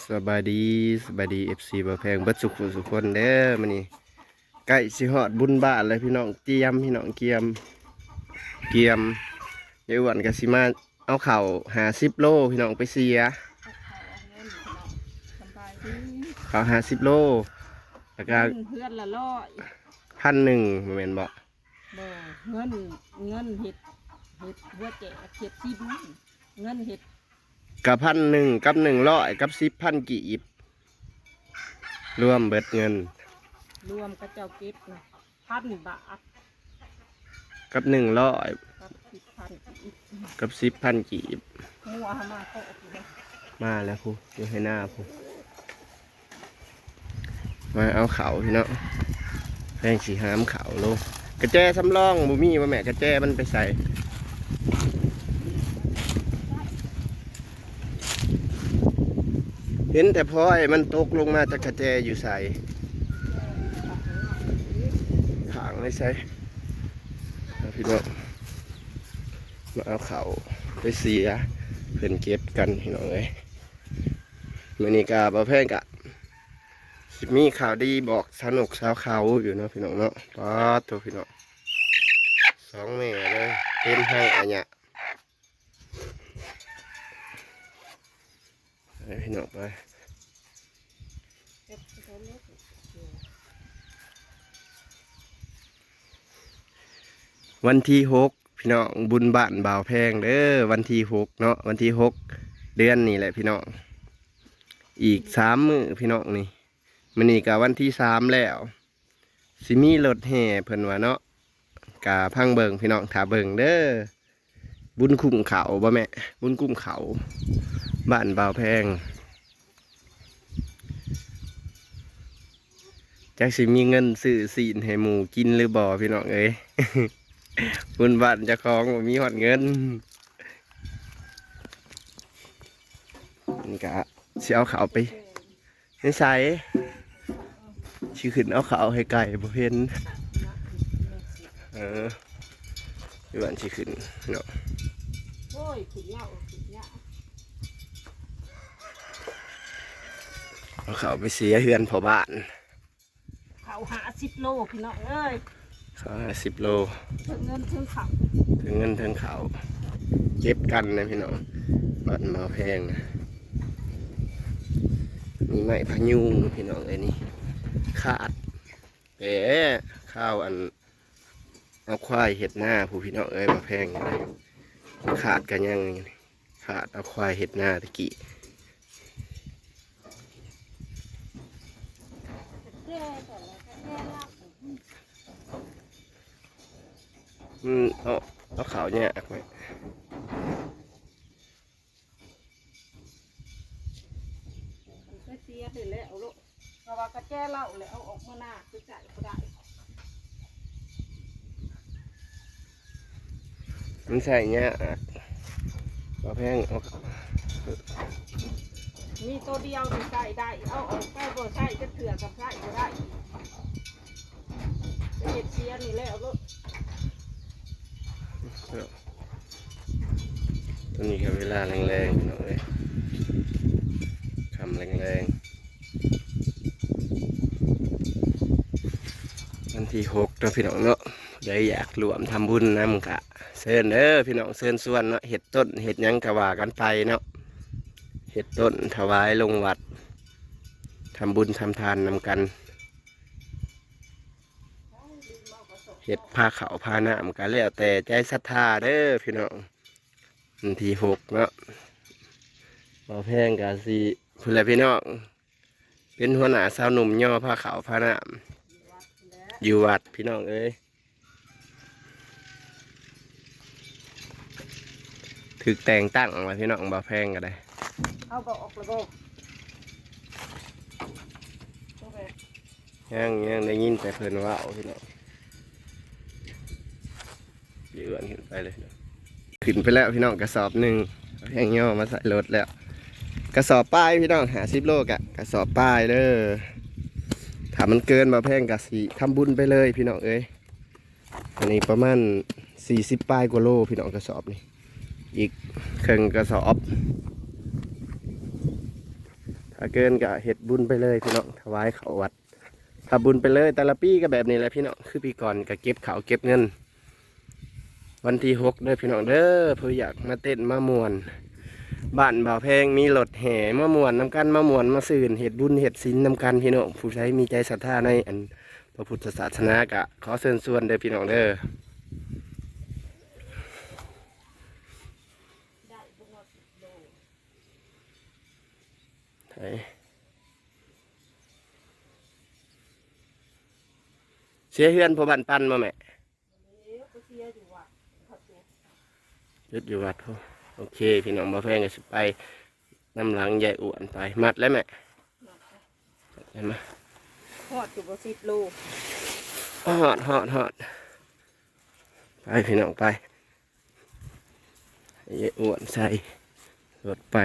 ສະບາຍດີ ສະບາຍດີ ເອັຟຊີ ບ່າວແພງເບິດສຸຂູສຸຄົນເດີ. ມື້ນີ້ໃກ້ຊິຮອດບຸນບ້ານແລ້ວພີ່ນ້ອງ, ກຽມພີ່ນ້ອງ, ກຽມ ກຽມ. ຍາຍອ້ວນກໍຊິມາເອົາເຂົ້າຫ້າສິບໂລພີ່ນ້ອງໄປເສຍ. ເຂົ້າຫ້າສິບໂລ ແລ້ວກໍເຮືອນລະຮ້ອຍ ພັນໜຶ່ງ ບໍ່ແມ່ນບໍ່? ບໍ່ ເງິນ ເງິນເຮັດ ເຮັດຫົວແຈກເຮັດສິນ ເງິນເຮັດ ກະພັນໜຶ່ງກັບໜຶ່ງຮ້ອຍກັບສິບພັນກີບ ລວມເບິດເງິນ ລວມເຂົາເຈົ້າເກັບນະ ພັນບາດ ກັບໜຶ່ງຮ້ອຍ ກັບສິບພັນກີບ ກັບສິບພັນກີບ. ງົວເຮົາມາໂຕະ ມາແລ້ວພຸ້ນ ຢູ່ໄຮ່ນາພຸ້ນ. ມາເອົາເຂົ້າພີ່ນ້ອງ, ແພງຊິຫາມເຂົ້າໂລ. ກະແຈສຳລອງບໍ່ມີບໍ່ແມ່? ກະແຈມັນໄປໃສ? ເຫັນແຕ່ພອຍມັນຕົກລົງມາ, ຈັກກະແຈຢູ່ໃສ? ຂ້າງໃນໃສ? ພີ່ນ້ອງ ມາເອົາເຂົ້າໄປເສຍ ເພິ່ນເກັບກັນພີ່ນ້ອງເອີຍ. ມື້ນີ້ກະບ່າວແພງກະຊິມີຂ່າວດີບອກຊາວນົກຊາວເຂົາຢູ່ເນາະພີ່ນ້ອງເນາະ. ປາດໂທ້ພີ່ນ້ອງ ສອງແມ່ເລີຍ ເຕັມໄຮ່ອາຍະ ໄປພີ່ນ້ອງໄປ. ວັນທີຫົກ ພີ່ນ້ອງ ບຸນບ້ານບ່າວແພງເດີ ວັນທີຫົກເນາະ, ວັນທີຫົກເດືອນນີ້ແຫຼະພີ່ນ້ອງ, ອີກສາມມື້ພີ່ນ້ອງ. ນີ້ມື້ນີ້ກະວັນທີສາມແລ້ວ ຊິມີລົດແຫ່ເພິ່ນວ່າເນາະ, ກະຟັງເບິ່ງພີ່ນ້ອງ ຖ້າເບິ່ງເດີ. ບຸນຄຸ້ມເຂົ້າບໍ່ແມ່? ບຸນຄຸ້ມເຂົ້າ ບ້ານບ່າວແພງ. ຈັກຊິມີເງິນຊື້ຊີ້ນໃຫ້ໝູ່ກິນຫຼືບໍ່ພີ່ນ້ອງເອີຍ? ບຸນບ້ານເຈົ້າຂອງບໍ່ມີຮອດເງິນ. ນີ້ກະຊິເອົາເຂົ້າໄປໃນໃສ? ຊິຂຶ້ນເອົາເຂົ້າໃຫ້ໄກ່ບໍ່ເຫັນ. ເອີ ຢູ່ບ້ານຊິຂຶ້ນເນາະ. ໂອ້ຍ ຂຶ້ນຍາວ ຂຶ້ນຍາວ. ເອົາເຂົ້າໄປເສຍເຮືອນພໍ່ບ້ານ. ເຂົ້າຫ້າສິບໂລພີ່ນ້ອງເອີຍ, ເຂົ້າຫ້າສິບໂລ ເຖິງເງິນເຖິງເຂົ້າ ເຖິງເງິນເຖິງເຂົ້າ. ເກັບກັນນະພີ່ນ້ອງ, ບ້ານບ່າວແພງນະ ມີໄມ້ພະຍຸງພີ່ນ້ອງເອີຍ. ນີ້ຂາດແຕ່ຄາວອັນ ເອົາຄວາຍເຮັດນາພຸ້ນພີ່ນ້ອງເອີຍ, ບ່າວແພງຂາດກະຍັງ ຂາດເອົາຄວາຍເຮັດນາຕະກີ້. ອືມ ເອົາ ເອົາເຂົ້າຍາກໄວ້. ໄປເສຍໄດ້ແລ້ວໂລດ, ເພາະວ່າກະແຈເລົ່າແລ້ວ ເອົາອອກມານາຄືໃສ່ບໍ່ໄດ້. ມັນໃສ່ຍາກ ບໍ່ແພງອອກ. ມີໂຕດຽວທີ່ໃສ່ໄດ້ ເອົາອອກໄປບໍ່ໃຊ້ຈັກເທື່ອ ກໍໃຊ້ບໍ່ໄດ້. ໄປເຮັດເສຍນີ້ແລ້ວໂລດ. ຕອນນີ້ກໍເວລາແລງໆ ພີ່ນ້ອງເອີຍ, ຄ່ຳແລງໆ ວັນທີຫົກເນາະ ພີ່ນ້ອງເນາະ. ຜູ້ໃດຢາກຮ່ວມທຳບຸນນຳກະເຊີນເດີພີ່ນ້ອງ, ເຊີນຊວນເນາະ, ເຮັດຕົ້ນເຮັດຫຍັງກະວ່າກັນໄປເນາະ, ເຮັດຕົ້ນຖວາຍລົງວັດ ທຳບຸນທຳທານນຳກັນ. ເຮັດພາເຂົ້າພານ້ຳກໍແລ້ວແຕ່ໃຈສັດທາເດີພີ່ນ້ອງ. ວັນທີຫົກເນາະ, ບ່າວແພງກໍຊິ ພຸ້ນແຫຼະພີ່ນ້ອງ, ເປັນຫົວໜ້າຊາວໜຸ່ມຍໍພາເຂົ້າພານ້ຳຢູ່ວັດ ພີ່ນ້ອງເອີຍ. ຖືກແຕ່ງຕັ້ງແລ້ວພີ່ນ້ອງ, ບ່າວແພງກໍໄດ້. ເຮົາບອກລະບໍ? ຍັງ ຍັງໄດ້ຍິນແຕ່ເພິ່ນເວົ້າພີ່ນ້ອງ. ເລື່ອນຂຶ້ນໄປເລີຍ, ຂຶ້ນໄປແລ້ວພີ່ນ້ອງ, ກະສອບໜຶ່ງ ບ່າວແພງຍໍມາໃສ່ລົດແລ້ວ. ກະສອບປາຍພີ່ນ້ອງ, ຫ້າສິບໂລກະກະສອບປາຍເດີ. ຖ້າມັນເກີນ ບ່າວແພງກະຊິທຳບຸນໄປເລີຍພີ່ນ້ອງເອີຍ. ອັນນີ້ປະມານສີ່ສິບປາຍກວ່າໂລພີ່ນ້ອງ, ກະສອບນີ້ ອີກເຄິ່ງກະສອບ. ຖ້າເກີນກໍເຮັດບຸນໄປເລີຍພີ່ນ້ອງ ຖວາຍເຂົ້າວັດ ທຳບຸນໄປເລີຍ. ແຕ່ລະປີກໍແບບນີ້ແຫຼະພີ່ນ້ອງ ຄືປີກ່ອນກໍເກັບເຂົ້າເກັບເງິນ ວັນທີຫົກເດີພີ່ນ້ອງເດີ ຜູ້ຢາກມາເຕັ້ນມາມ່ວນ ບ້ານບ່າວແພງ ມີລົດແຫ່ມາມ່ວນນຳກັນ ມາມ່ວນມາຊື່ນ ເຮັດບຸນເຮັດສິນນຳກັນພີ່ນ້ອງ. ຜູ້ໃດມີໃຈສັດທາໃນອັນພະພຸດທະສາສະໜາ ກະຂໍເຊີນຊວນເດີພີ່ນ້ອງເດີ. ເສຍເຮືອນພໍ່ບ້ານປັນບໍ່ແມ່? ຢຸດຢູ່ວັດພຸ້ນ. ໂອເຄ ພີ່ນ້ອງ ບ່າວແພງກໍຊິໄປນຳຫຼັງຍາຍອ້ວນໄປ. ມັດແລ້ວແມ່? ມັດແລ້ວ. ຮອດຢູ່ບໍ່ ສິບໂລ? ຮອດ ຮອດ ຮອດ. ໄປພີ່ນ້ອງໄປ. ຍາຍອ້ວນໃສ່ລົດໄປ.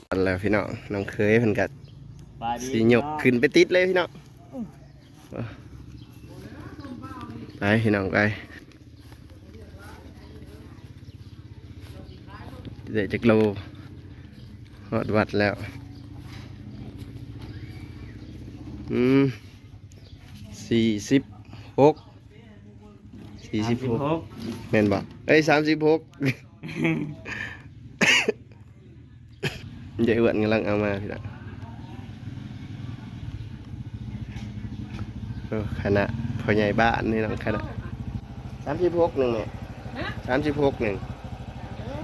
ອັນແລ້ວພີ່ນ້ອງ ນ້ອງເຂີຍເພິ່ນກໍ ສະບາຍດີ ຊິຍົກ ພີ່ນ້ອງ ຂຶ້ນໄປຕິດເລີຍພີ່ນ້ອງ. ອືມ ໄປພີ່ນ້ອງໄປ. ໄດ້ຈັກໂລ? ຮອດວັດແລ້ວ. ອືມ ສີ່ສິບຫົກ ສີ່ສິບຫົກ ສາມສິບຫົກ ແມ່ນບໍ່? ເອີຍ ສາມສິບຫົກ. ຍາຍອ້ວນກຳລັງເອົາມາພີ່ນ້ອງ. ໂອ້ ຄະນະພໍ່ໃຫຍ່ບ້ານນີ້ເນາະ ຄະນະ ສາມສິບຫົກ ໜຶ່ງແມ່. ຮະ? ສາມສິບຫົກ ໜຶ່ງ. ເອີ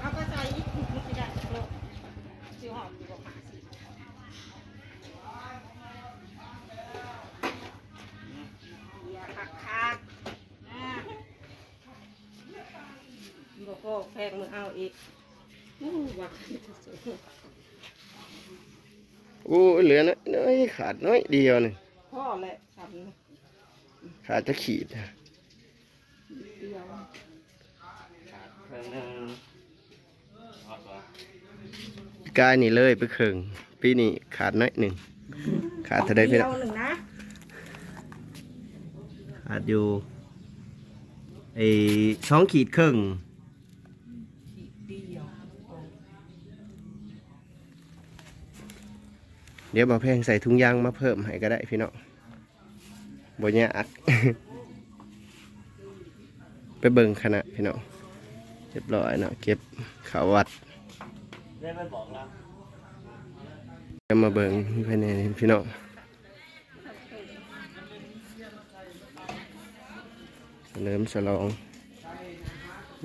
ເອົາໄປໃສ່ອີກ ມັນຊິໄດ້ຈັກໂລ? ຊິຮອດຢູ່ບໍ່ ຫ້າສິບ? ເຫຼືອຄັກໆ ນະ. ບໍ່ພໍແພງມື້ເອົາອີກ. ໂອ້ ວ່າ ໂອ້ ເຫຼືອໜ້ອຍ ໜ້ອຍ ຂາດໜ້ອຍດຽວນີ້. ພໍແຫຼະ ສ່ຳນີ້. ຂາດຈັກຂີດ? ດຽວ ຂາດເຄິ່ງໜຶ່ງ. ປີກາຍນີ້ເລີຍໄປເຄິ່ງ ປີນີ້ຂາດໜ້ອຍໜຶ່ງ. ຂາດເທົ່າໃດພີ່ນ້ອງ? ດຽວໜຶ່ງນະ. ຂາດຢູ່ ໄອ້ ສອງຂີດເຄິ່ງ. ຂີດດຽວ. ດຽວບ່າວແພງໃສ່ຖົງຢາງມາເພີ່ມໃຫ້ກໍໄດ້ພີ່ນ້ອງ. ບໍ່ຍາກ. ໄປເບິ່ງຄະນະພີ່ນ້ອງ ຮຽບຮ້ອຍເນາະ ເກັບເຂົ້າວັດ. ດຽວມາເບິ່ງພາຍໃນພີ່ນ້ອງ ສະເຫຼີມສະຫຼອງ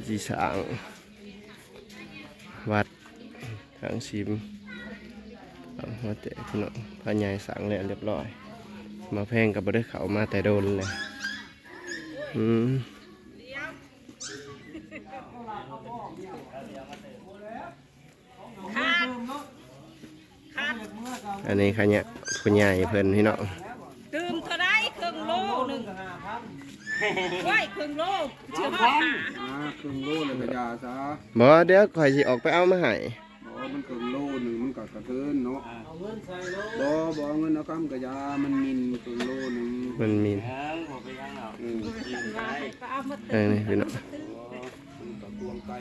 ຊິສ້າງວັດ ທາງສິມ ເອົາ ຫົວແຕກພີ່ນ້ອງ ພາໃຫຍ່ສ້າງແລ້ວຮຽບຮ້ອຍ. ບ່າວແພງກໍບໍ່ໄດ້ເຂົ້າມາແຕ່ດົນແລ້ວ. ອືມ ຄັກ ຄັກ. ອັນນີ້ຂະຫຍະຜູ້ໃຫຍ່ເພິ່ນພີ່ນ້ອງ. ຕື່ມເທົ່າໃດ? ເຄິ່ງໂລໜຶ່ງ. ໂອ້ຍ ເຄິ່ງໂລ ຊິຮອດຫ້າ. ອ່າ ເຄິ່ງໂລແລ້ວກໍຢ່າຊະ. ບໍ່ ດຽວຂ້ອຍຊິອອກໄປເອົາມາໃຫ້. ບໍ່ ມັນເຄິ່ງໂລໜຶ່ງ ມັນກໍກະເທີນເນາະ. ບໍ່ ບໍ່ເອົາເງິນເອົາຄຳກະຢ່າ ມັນໝິ່ນເຄິ່ງໂລໜຶ່ງ ມັນໝິ່ນ. ເອີ ເອີ ນີ້ພີ່ນ້ອງ ມັນກໍກວງໄກ.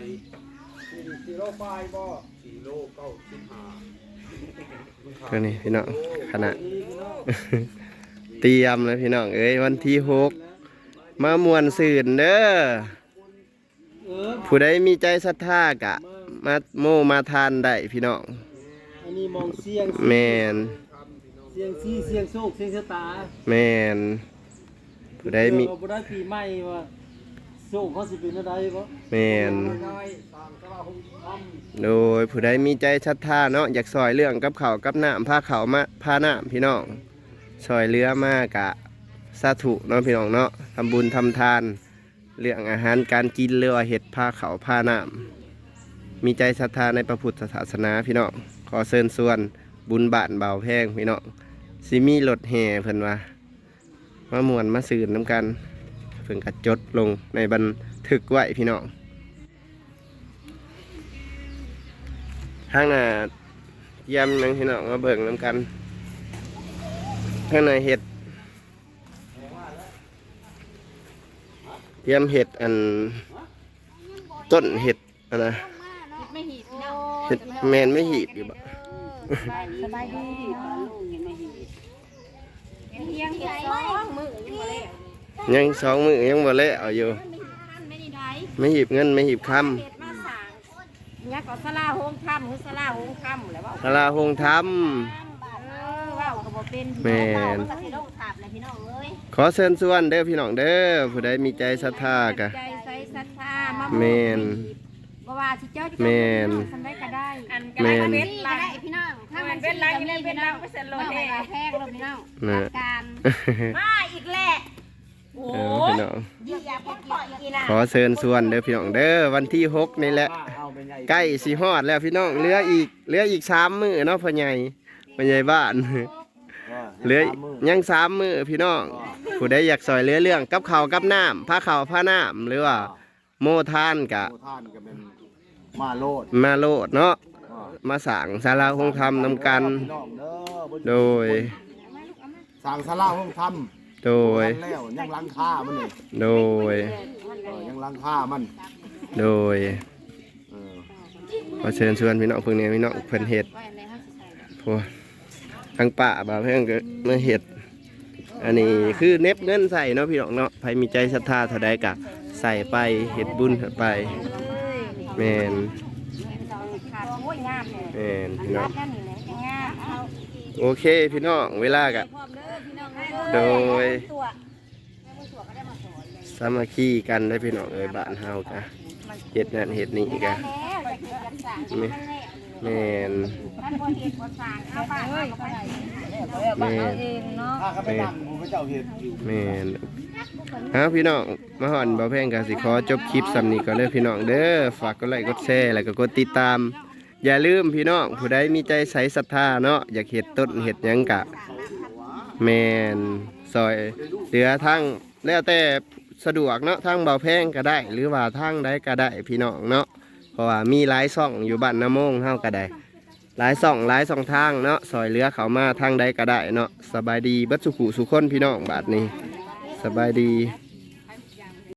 ສີ່ໂລປາຍບໍ່? ສີ່ໂລເກົ້າສິບຫ້າ. ຕົວນີ້ພີ່ນ້ອງ ຄະນະ ຕຽມແລ້ວພີ່ນ້ອງເອີຍ ວັນທີຫົກ ມາມ່ວນຊື່ນເດີ. ເອີ ຜູ້ໃດມີໃຈສັດທາກະມາໂມມາທານໄດ້ພີ່ນ້ອງ. ອັນນີ້ໝ່ອງສ່ຽງ ແມ່ນ ສ່ຽງຊີ ສ່ຽງໂຊກ ສ່ຽງຊະຕາ. ແມ່ນ ຜູ້ໃດມີ ເພື່ອວ່າບໍ່ໄດ້ປີໃໝ່ວ່າໂຊກເຮົາຊິເປັນແນວໃດບໍ່? ແມ່ນ ໂດຍ ຜູ້ໃດມີໃຈສັດທາເນາະ ຢາກຊ່ອຍເລື່ອງກັບເຂົ້າກັບນ້ຳ ພາເຂົ້າມາ ພານ້ຳພີ່ນ້ອງ ຊ່ອຍເຫຼືອມາກະສາທຸເນາະພີ່ນ້ອງເນາະ ທຳບຸນທຳທານ ເລື່ອງອາຫານການກິນ ຫຼືວ່າເຮັດພາເຂົ້າພານ້ຳ ມີໃຈສັດທາໃນພະພຸດທະສາສະໜາພີ່ນ້ອງ. ຂໍເຊີນຊວນບຸນບ້ານບ່າວແພງພີ່ນ້ອງ ຊິມີລົດແຫ່ເພິ່ນວ່າ ມາມ່ວນມາຊື່ນນຳກັນ ເພິ່ນກະຈົດລົງໃນບັນທຶກໄວ້ພີ່ນ້ອງ. ທາງໜ້າຕຽມຫຍັງພີ່ນ້ອງ ມາເບິ່ງນຳກັນ ທາງໜ້າເຮັດ ຕຽມເຮັດອັນ ຕົ້ນເຫັດອັນນະ ເຫັດໄມ້ຫີບເນາະ. ແມ່ນໄມ້ຫີບຢູ່ບໍ່? ສະບາຍດີ ຍັງສອງມື້ຍັງບໍ່ແລ້ວຢູ່. ໄມ້ຫີບເງິນ ໄມ້ຫີບຄຳ ຫຍັງກໍສາລາໂຮງທຳ ຄືສາລາໂຮງທຳແຫຼະ ເວົ້າ ສາລາໂຮງທຳ ເອີ ເວົ້າກໍບໍ່ເປັນ. ແມ່ນ ເຮົາກໍຊິລົງທັບແຫຼະພີ່ນ້ອງເອີຍ. ຂໍເຊີນຊວນເດີພີ່ນ້ອງເດີ ຜູ້ໃດມີໃຈສັດທາກະ ໃຈໃສສັດທາມາ ແມ່ນ ບໍ່ວ່າຊິເຈົ້າຈະ ແມ່ນ ສ່ຳໃດກໍໄດ້ ອັນ ແມ່ນ ເປັນກໍໄດ້ພີ່ນ້ອງ ຖ້າມັນເປັນຫຼັງ ເປັນຫຼັງ ເປັນຫຼັງ ເປັນເຊັນໂລເດ້ ແພງໂລດພີ່ນ້ອງ ນະ ການ ມາອີກແລ້ວ. ໂອ້ ເອີ ພີ່ນ້ອງ ຂໍເຊີນຊວນເດີພີ່ນ້ອງເດີ ວັນທີຫົກນີ້ແຫຼະ ໃກ້ຊິຮອດແລ້ວພີ່ນ້ອງ ເຫຼືອອີກ ເຫຼືອອີກສາມມື້ເນາະ ພໍ່ໃຫຍ່ ພໍ່ໃຫຍ່ບ້ານ ເຫຼືອ ຍັງສາມມື້ພີ່ນ້ອງ. ຜູ້ໃດຢາກຊ່ອຍເຫຼືອເລື່ອງກັບເຂົ້າກັບນ້ຳ ພາເຂົ້າພານ້ຳ ຫຼືວ່າໂມທານກະ ໂມທານກໍແມ່ນ ມາໂລດ ມາໂລດເນາະ ອ່າ ມາສ້າງສາລາໂຮງທຳນຳກັນ ພີ່ນ້ອງເດີ ໂດຍ ສ້າງສາລາໂຮງທຳ ໂດຍ ບໍ່ທັນແລ້ວ ຍັງຫຼັງຄາມັນນີ້ ໂດຍ ເອີ ຍັງຫຼັງຄາມັນ ໂດຍ ເອີ ຂໍເຊີນຊວນພີ່ນ້ອງເພິ່ນແດ່ ພີ່ນ້ອງເພິ່ນເຮັດ ໂອ້ ທາງປ້າບ່າວແພງກໍມາເຮັດ ອັນນີ້ຄືເໜັບເງິນໃສ່ເນາະພີ່ນ້ອງເນາະ ໃຜມີໃຈສັດທາເທົ່າໃດກະໃສ່ໄປ ເຮັດບຸນໄປ ແມ່ນ ໂອ້ຍ ງາມແທ້ ແມ່ນພີ່ນ້ອງ ງາມ ໂອເຄພີ່ນ້ອງ ເວລາກະ ໂດຍ ສາມັກຄີກັນເດ້ພີ່ນ້ອງເອີຍ ບ້ານເຮົາກະເຮັດນັ້ນເຮັດນີ້ກະ ແມ່ນ ແມ່ນ ແມ່ນ ເຮົາກໍໄປນັ່ງຜູ້ເຂົາເຈົ້າເຮັດຢູ່ ແມ່ນ ເອົາພີ່ນ້ອງ ມາຮອດບ່າວແພງກໍຊິຂໍຈົບຄລິບສ່ຳນີ້ກ່ອນເດີພີ່ນ້ອງເດີ ຝາກກົດໄລກົດແຊ ແລ້ວກໍກົດຕິດຕາມ ຢ່າລືມພີ່ນ້ອງ ຜູ້ໃດມີໃຈໃສສັດທາເນາະ ຢາກເຮັດຕົ້ນເຮັດຫຍັງກະ ແມ່ນ ຊ່ອຍເຫຼືອທາງ ແລ້ວແຕ່ສະດວກເນາະ ທາງບ່າວແພງກໍໄດ້ ຫຼືວ່າທາງໃດກໍໄດ້ພີ່ນ້ອງເນາະ ເພາະວ່າມີຫຼາຍຊ່ອງຢູ່ບ້ານນາໂມງເຮົາກໍໄດ້ ຫຼາຍຊ່ອງຫຼາຍຊ່ອງທາງເນາະ ຊ່ອຍເຫຼືອເຂົ້າມາທາງໃດກໍໄດ້ເນາະ. ສະບາຍດີເບິດສູ່ຜູ້ສູ່ຄົນພີ່ນ້ອງ ບາດນີ້ ສະບາຍດີ.